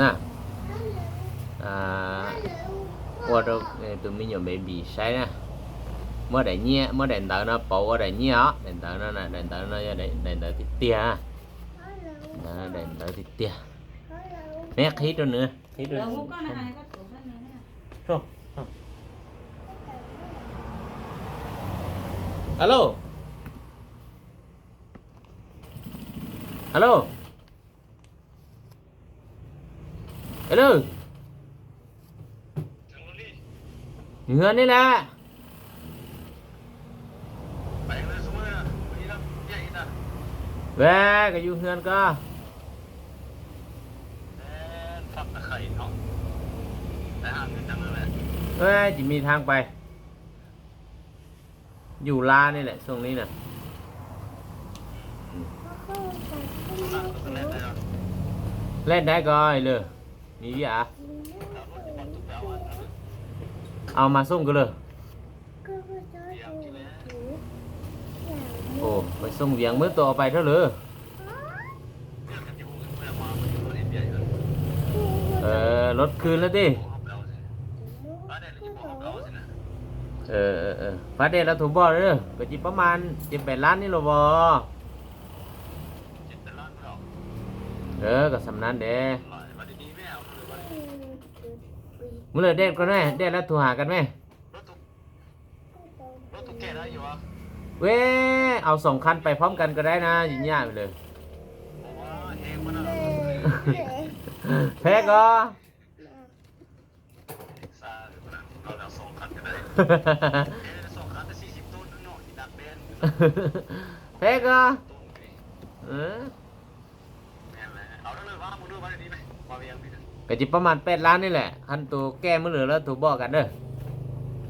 ນະ ອ່າ What a, eh, ເປັນມິໂຍເບບີໃຊ່ນະ ເມື່ອໃດເຍ ເມື່ອໃດເຕີນະ ເປົາວ່າໃດເຍເນາະ ໃດເຕີນະ ໃດເຕີນະ ໃດເຕີນະຕິເຕຍ ໃດເຕີນະຕິເຕຍ ແມ່ຄີຕົວເໜືອ Hello. Hello. Hello. Hello. ເຮືອນນີ້ແຫຼະ. ໄປເລີຍຊຸມື້ ມື້ນີ້ເນາະ ວຽກອີກນະ ແວ່ ກໍຢູ່ເຮືອນກໍ ແມ່ນ ຝັກຕະໄຄເນາະ ໄປຫາເງິນຈັ່ງນັ້ນແຫຼະ ເອີຍ ຊິມີທາງໄປ ຢູ່ລາວນີ້ແຫຼະ ຊ່ວງນີ້ນະ ແລ່ນໄດ້ກໍເລີຍ ມີວຽກອະ ເອົາມາສົ່ງກັນເລີຍ. ໂອ້ ໄປສົ່ງວຽງ ມື້ໂຕເອົາໄປເທົ່າເລີ. ເອີ ລົດຄືນແລ້ວຕິ. ເອີ ເອີ ເອີ ຟ້າແດດລາວໂທບອກເດີ ກໍຊິປະມານເຈັດແປດລ້ານນີ້ແຫຼະບໍ? ເອີ ກໍສ່ຳນັ້ນແດ່. ມື້ເລີແດດກ່ອນແມ້ ແດດລາວໂທຫາກັນແມ້. ລົດຕຸກແກໄດ້ຢູ່ຫວາ? ເວ້ ເອົາສອງຄັນໄປພ້ອມກັນກໍໄດ້ນະ ຍາກໄປເລີຍ. ໂອ້ ແຮງມັນນະ ແພງກໍ ເອົາສອງຄັນກໍໄດ້ ເອີ ສອງຄັນແຕ່ສີ່ສິບໂຕນະເນາະ ໜັກແດ່ນ ແພງກໍ ເອີ. ແມ່ນແຫຼະ ເອົາເດີ ວ່າມື້ນີ້ວ່າໄດ້ດີໄໝ ວ່າວຽງນີ້ນະ ກໍຊິປະມານແປດລ້ານນີ້ແຫຼະ ຄັນໂຕແກ້ມື້ເຫຼືອແລ້ວໂທບອກກັນເດີ.